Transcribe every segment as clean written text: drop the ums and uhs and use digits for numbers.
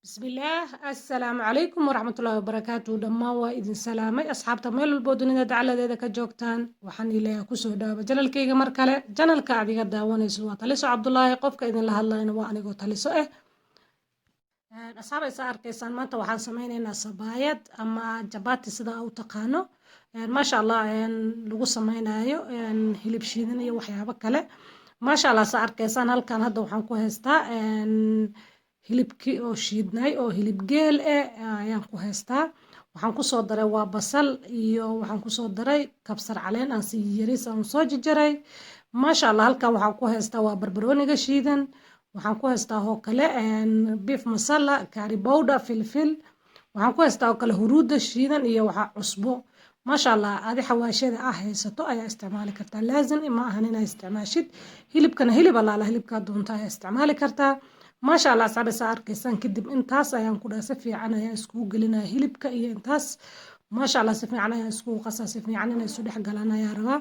Bismillaah, assalaamu calaykum waraxmatullaahi wabarakaatu. Dhammaan waa idin salaamay asxaabta meel walboo dunida dacaladeeda ka joogtaan. Waxaan ilaah kusoo dhawaaba channelkayga mar kale. Channelka aad iga daawanayso waa Taliso Cabdulaahi. Qofka idinla hadlayna waa anigoo Taliso ah. Asxaab, isa arkaysaan, maanta waxaan sameynaynaa sabaayad ama jabati, sida u taqaano, maasha Allah, lagu sameynayo hilib shiidan iyo waxyaabo kale, maasha Allah. Sa arkaysaan, halkan hadda waxaan ku haystaa hilibkii oo shiidnay oo hilib geel eh ayaan ku haystaa. Waxaan kusoo daray waa basal iyo waxaan kusoo daray kabsar caleen aan si yariis aan soo jarjaray, maasha Allah. Halkan waxaan ku haystaa waa barbarooniga shiidan. Waxaan ku haystaa oo kale beef masala, curry powder, filfil. Waxaan ku haystaa oo kale huruudda shiidan iyo waxa cusbo, maasha Allah. Adi xawaashada ah haysato ayaa isticmaali kartaa, laazim ma ahan inaa isticmaashid hilibkana. Hilib allaala hilibkaa doonta ayaa isticmaali kartaa, maasha Allah. Asxaabi, saa arkaysaan, kadib intaas ayaan ku dhaha si fiican ayaan iskugu gelinaya hilibka iyo intaas, maasha Allah. Si fiican ayaan iskugu qasaa, si fiican inay isu dhex galaan ayaa rabaa.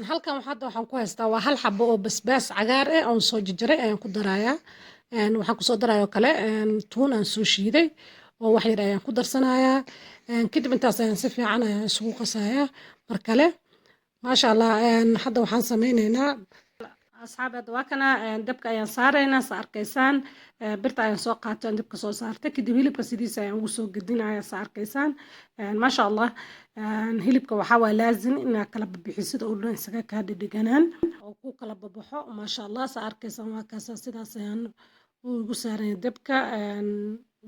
Halkan hadda waxaan ku haystaa waa hal xabo oo basbaas cagaar ah oon soo jarjaray ayaan ku darayaa. Waxaan kusoo daraya oo kale tuun aan soo shiiday oo wax yar ayaan ku darsanayaa. Kadib intaas ayaan si fiican ayaan isugu qasayaa mar kale, maasha Allah. Hadda waxaan sameyneynaa, asxaabi, hadda waa kana dabka ayaan saaraynaa. Sa arkaysaan, birta ayaan soo qaatay aan dabka soo saartay. Kadib hilibka sidiisa ayaan ugu soo gedinaya, sa arkaysaan, maasha Allah. Hilibka waxaa waa laazim inaa kala bibixisid oo dhan isaga kaa dhedheganaan oo ku kala babaxo, maasha Allah. Sa arkaysaan, waa kaasa, sidaas ayaan ugu saaraya dabka.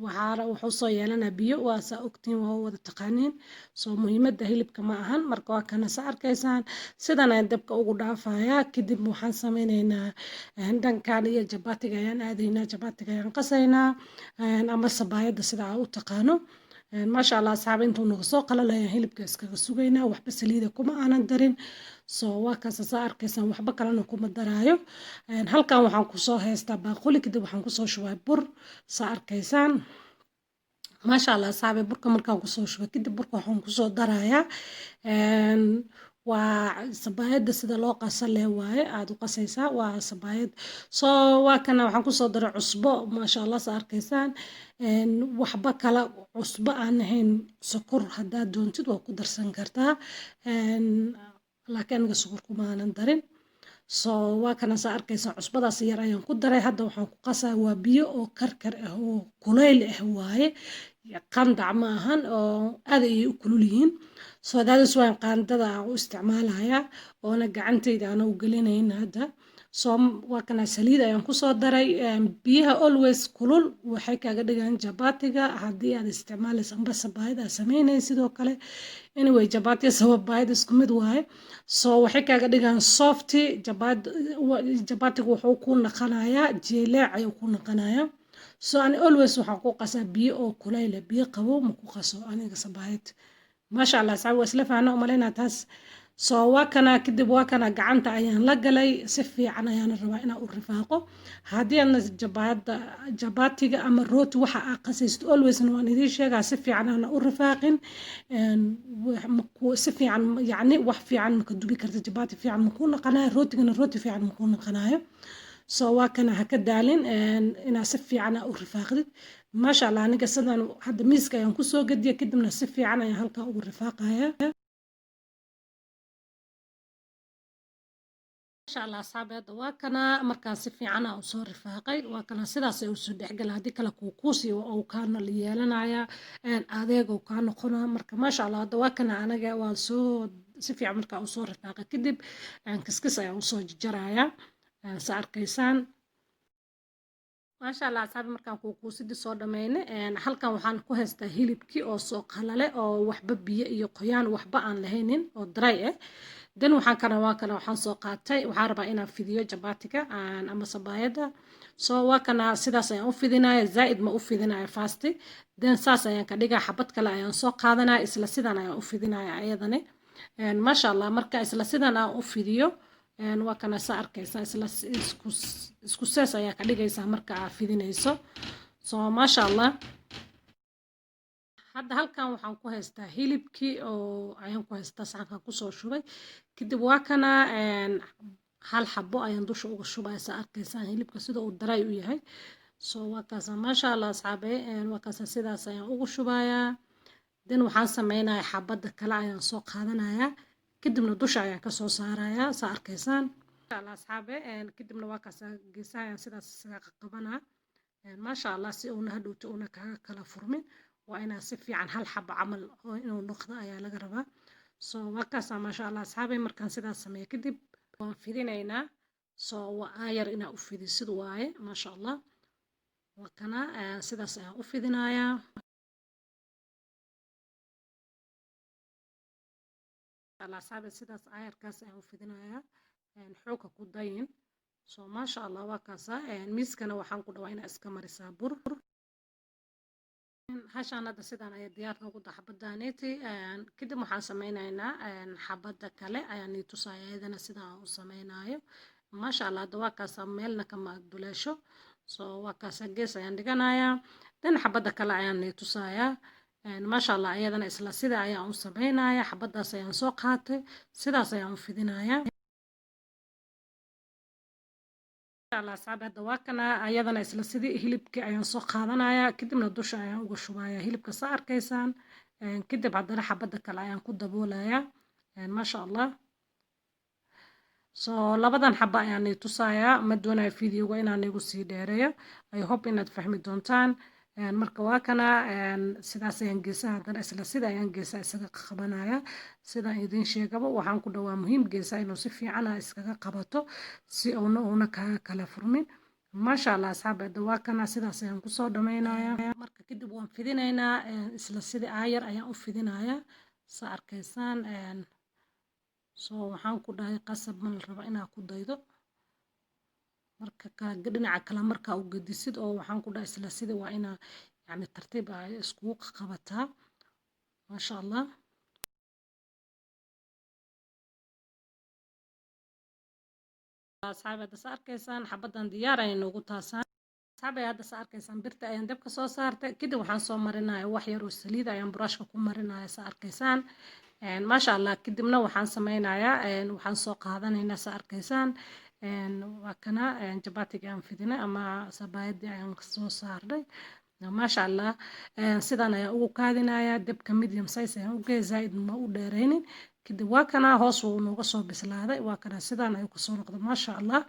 Waxaa wuxuu soo yeelanaa biyo, waa saa ogtiin, waa wada taqaaniin. Soo muhiimadda hilibka ma ahan. Marka waa kana, sa arkaysaan, sidan ayaan dabka ugu dhaafayaa. Kadib waxaan sameyneynaa dhankan iyo jabatiga ayaan aadaynaa, jabatiga ayaan qasaynaa ama sabaayadda, sida aa u taqaano, maasha Allah. Asxaab, intuu naga soo qalalaya hilibka iskaga sugaynaa. Waxba saliida kuma aanan darin. Soo waa kaas, saa arkaysaan, waxba kalena kuma daraayo. Halkan waxaan kusoo haystaa baaquli. Kadib waxaan kusoo shubay bur, saa arkaysaan, maasha Allah. Asxaabe, burka markaan kusoo shubay kadib, burka waxaan kusoo darayaa waa sabaayadda sida loo qasa leh waaye, aada u qasaysaa, waa sabaayad. Soo waa kana, waxaan kusoo daray cusbo, maasha Allah. Sa arkaysaan, waxba kala cusbo aan ahayn. Sokor haddaad doontid waa ku darsan kartaa, laakiin aniga sokor kuma aanan darin. So waa kana, saa arkaysaan, cusbadaas yar ayaan ku daray. Hadda waxaan ku qasaa waa biyo oo karkar ah oo kulayl ah waaye, qandac ma ahan, oo aad ayay u kulul yihiin. So that is why qaandada aan u isticmaalayaa oona gacantayda aan u gelinayn hadda. So waa kana, saliid ayaan kusoo daray. Biyaha always kulul waxay kaaga dhigaan jabatiga haddii aad isticmaalayso amba sabaayad aad sameynaysa sidoo kale. Anyway, jabatiga sabaayad isku mid waaye. So waxay kaaga dhigaan soft. Jabatiga wuxuu ku naqanayaa jeeleec ayuu ku naqanayaa. So ani always waxaan ku qasaa biyo oo kulayl ah, biyo qabow ma ku qaso aniga sabaayad, maasha Allah. Asxaab, waa isla fahnaa umalaynaa taas. So waa kana, kadib waa kana, gacanta ayaan la galay, si fiican ayaan rabaa inaan u rifaaqo. Haddii aadna jabaada jabatiga ama rooti waxa aa qasaysid, alwaysna waan idiin sheegaa, si fiican aana u rifaaqin, si fiican yacni wax fiican maka dubi karta, jabati fiican makuu naqanayo, rootigana rooti fiican makuu naqanayo. So waa kana, ha ka daalin inaad si fiican aa u rifaaqdid, maasha Allah. Aniga sidan hadda miiska ayaan kusoo gediya, kadibna si fiican ayaan halkaa ugu rifaaqaya, maasha Allah. Asxaabi, hadda waa kana, markaan si fiican aa usoo rifaaqay, waa kana, sidaas ay usoo dhexgala. Haddii kale kuukuusi uu kaana yeelanaya, adeeg uu kaa noqonaa. Marka maasha Allah, hadda waa kana, anaga waa soo si fiican markaa usoo rifaaqay. Kadib kiskis ayaan usoo jarjarayaa, sa arkaysaan, maasha Allah. Asxaabi, markaan kuukuusidii soo dhameyne, halkan waxaan ku haystaa hilibkii oo soo qalale oo waxba biyo iyo qoyaan waxba aan lahaynin oo dry ah. Dan waxaan kana, waa kana, waxaan soo qaatay, waxaan rabaa inaan fidiyo jabatiga ama sabaayadda. So waa kana, sidaas ayaan u fidinaya, zaaid ma u fidinaya fasti. Then saas ayaan ka dhigaa. Xabad kale ayaan soo qaadanaya, isla sidan ayaan u fidinaya ayadani, maasha Allah. Marka isla sidan aan u fidiyo, waa kana, sa arkaysa, isla isku sees ayaa ka dhigaysaa marka aa fidinayso. So maasha Allah, hadda halkan waxaan ku haystaa hilibkii oo ayaan ku haystaa, saxankan kusoo shubay. Kadib waa kana, hal xabo ayaan dusha uga shubaya. Saa arkaysaan, hilibka sida uu daray u yahay. So waa kaasa, maasha Allah, asxaabe. Waa kaasa, sidaas ayaan ugu shubayaa. Then waxaan sameynayaa xabadda kale ayaan soo qaadanayaa, kadibna dusha ayaan kasoo saarayaa, saa arkaysaan, maasha Allah, asxaabe. Kadibna waa kaasa, geesaha ayaan sidaas isaga qabanaa, maasha Allah, si uuna hadhowto una kaaga kala furmin. Waa inaa si fiican hal xaba camal oo inuu noqdo ayaa laga rabaa. So waa kaasa, maasha Allah, asxaabe. Markaan sidaas sameeyo kadib waan fidinaynaa. So waa aayar inaa u fidisid waaye, maasha Allah. Waa kana, sidaas ayaan u fidinayaa. Allah, asxaabe, sidaas aayarkaas ayaan u fidinayaa, xoogga ku dayin. So maasha Allah, waa kaasa. Miiskana waxaan ku dhawaa inaa iska marisaa bur. Hashaan hadda sidaan ayaa diyaar noogu tahay xabadaaneti. Kadib waxaan sameynaynaa xabadda kale ayaan nii tusaya, iyadana sidaan u sameynayo, maasha Allah. Hadda waa kaasa, meelna kama duleesho. So waa kaasa, gees ayaan dhiganayaa. Then xabadda kale ayaan nii tusayaa, maasha Allah. Iyadana isla sida ayaan u sameynaya. Xabadaas ayaan soo qaatay, sidaas ayaan u fidinayaa Allah. Asxaabi, hadda waa kana, ayadana isla sidii hilibkii ayaan soo qaadanayaa, kadibna dusha ayaan uga shubayaa hilibka, saa arkaysaan. Kadib haddana xabadda kale ayaan ku daboolayaa, maasha Allah. So labadan xaba ayaan nii tusayaa. Ma doonayo videoga inaan igu sii dheereeyo. I hope inaad fahmi doontaan. Marka waa kana, sidaas ayaan geesaha haddana isla sida ayaan geesaha isaga qabanaya. Sidaan idiin sheegaba, waxaan ku dhawaa muhiim geesaha inuu si fiican aa iskaga qabato, si uuna kaaga kala furmin, maasha Allah. Asxaab, hadda waa kana, sidaas ayaan kusoo dhamaynaya. Marka kadib waan fidinaynaa, isla sidii aayar ayaan u fidinayaa, saa arkaysaan. So waxaan ku dhahay qasab ma la rabo inaa ku daydo. Marka kala dhinaca kale markaa u gedisid oo waxaan ku dhahay isla sida waa inaa yacni tartiib ay iskugu qabataa, maasha Allah. Asxaabi, hadda sa arkaysaan xabaddan diyaar ayay noogu taasaan. Asxaabi, hadda sa arkaysaan birta ayaan dabka soo saartay. Kadib waxaan soo marinaya wax yar oo saliid ayaan buraashka ku marinaya, sa arkaysaan, maasha Allah. Kadibna waxaan sameynayaa, waxaan soo qaadanaynaa, sa arkaysaan, waa kana jabaatiga aan fidinay ama sabaayadii ayaan soo saarnay, maasha Allah. Sidaan ayaan ugu kaadinayaa. Dabka medium size ayaan u geeyay, zaaid ma u dheereynin. Kadib waa kana, hoos wuu nooga soo bislaaday. Waa kana, sidaan ayuu kasoo noqday, maasha Allah.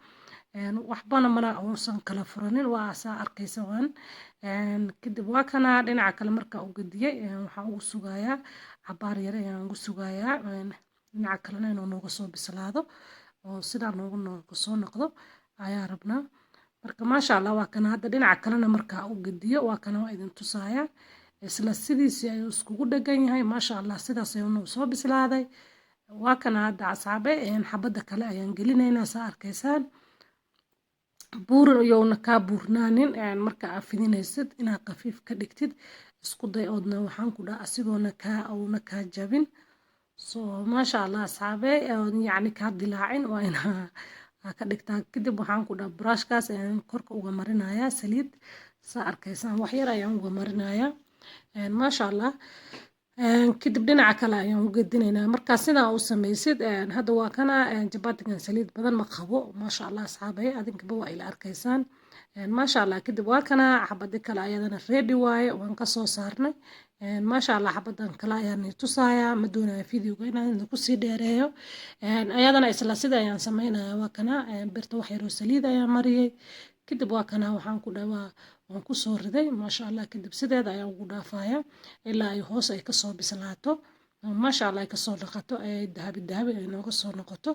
Waxbana mana uusan kala furanin, waa saa arkaysa waan. Kadib waa kana, dhinaca kale markaa u gediyey, waxaan ugu sugayaa cabaar yar ayaan ugu sugayaa dhinaca kalena inuu nooga soo bislaado oo sidaa nooga soo noqdo ayaa rabnaa. Marka maasha Allah, waa kana. Hadda dhinaca kalena markaa u gediyo, waa kana, waa idin tusaaya, isla sidiisii ayuu iskugu dhegan yahay, maasha Allah. Sidaas ayuu noogu soo bislaaday. Waa kana hadda, asxaabe, xabadda kale ayaan gelinaynaa, saa arkaysaan. Buurin iyowna kaa buurnaanin. Marka aad fidinaysid inaad khafiif ka dhigtid isku day, oodna waxaan ku dhaha asigoona kaa uuna kaa jabin. So maasha Allah, asxaabe, yacni kaa dilaacin waa inaa aa ka dhigtaa. Kadib waxaan ku dhaha buraashkaas ayaan korka uga marinayaa saliid, saa arkaysaan, wax yar ayaan uga marinayaa, maasha Allah. Kadib dhinaca kale ayaan u gedinaynaa. Markaa sidaa u samaysid, hadda waa kana jabaatigan saliid badan ma qabo, maasha Allah. Asxaabay, adinkaba waa ila arkaysaan, maasha Allah. Kadib waa kana, xabadi kale ayadana ready waaye, waan kasoo saarnay, maasha Allah. Xabadan kale ayaan i tusayaa. Ma doonayo videoga inaan idinku sii dheereeyo. Ayadana isla sida ayaan sameynaya. Waa kana, birta wax yaroo saliid ayaan mariyey. Kadib waa kana, waxaan ku dhawaa waan kusoo riday, maasha Allah. Kadib sideeda ayaan ugu dhaafaya ilaa ay hoos ay kasoo bislaato, maasha Allah, ay kasoo dhaqato, ay dahabi dahabi ay nooga soo noqoto,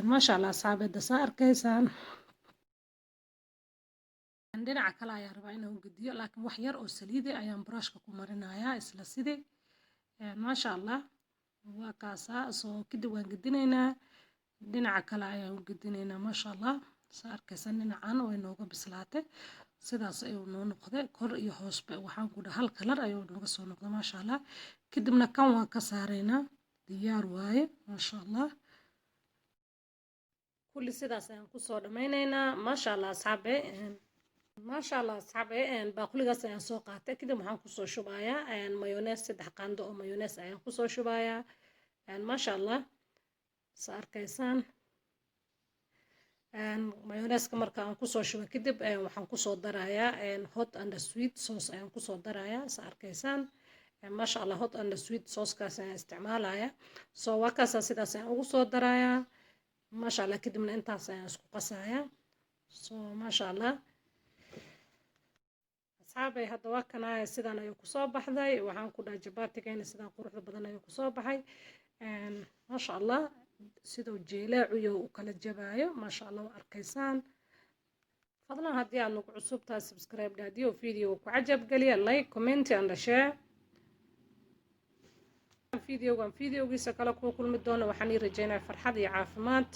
maasha Allah. Asxaabeeda, saa arkaysaan, dhinaca kale ayaan rabaa inaan gediyo, laakiin wax yar oo saliidi ayaan buraashka ku marinayaa isla sidii, maasha Allah. Waa kaasaa. Soo kadib waan gedinaynaa, dhinaca kale ayaan u gedinaynaa, maasha Allah. Saa arkaysaan, dhinacan way nooga bislaatay, sidaas ayuu noo noqday kor iyo hoosba. Waxaan ku dhaha hal kalar ayuu nooga soo noqday, maasha Allah. Kadibna kan waan ka saaraynaa, diyaar waaye, maasha Allah. Kulli sidaas ayaan kusoo dhammaynaynaa, maasha Allah, asxaabe. Maasha Allah, asxaabe, baaquligaas ayaan soo qaatay. Kadib waxaan kusoo shubayaa mayonnaise, 3 qaando oo mayonnaise ayaan kusoo shubayaa, maasha Allah, sa arkaysaan. Mayonnaise-ka marka aan kusoo shubo kadib, waxaan kusoo darayaa hot and sweet sauce ayaan kusoo darayaa, sa arkaysaan. Maasha Allah, hot and sweet sauce-kaas ayaan isticmaalaya. So waa kaasaa, sidaas ayaan ugu soo darayaa, maasha Allah. Kadibna intaas ayaan isku qasayaa. So maasha Allah, asxaabay, hadda waa kanaya, sidaan ayuu kusoo baxday. Waxaan ku dhahay jabaatigayna sidaan quruxda badan ayuu kusoo baxay, maasha Allah. Siduu jeelaacuyo u kala jabaayo, maasha Allah, waa arkaysaan. Fadlan haddii aad nagu cusub tahay, subscribe dheh. Haddii uu video ku cajab geliya, like, comment and share. Videogan videogiisa kale kuu kulmi doono, waxaan ii rajeynaya farxad iyo caafimaad.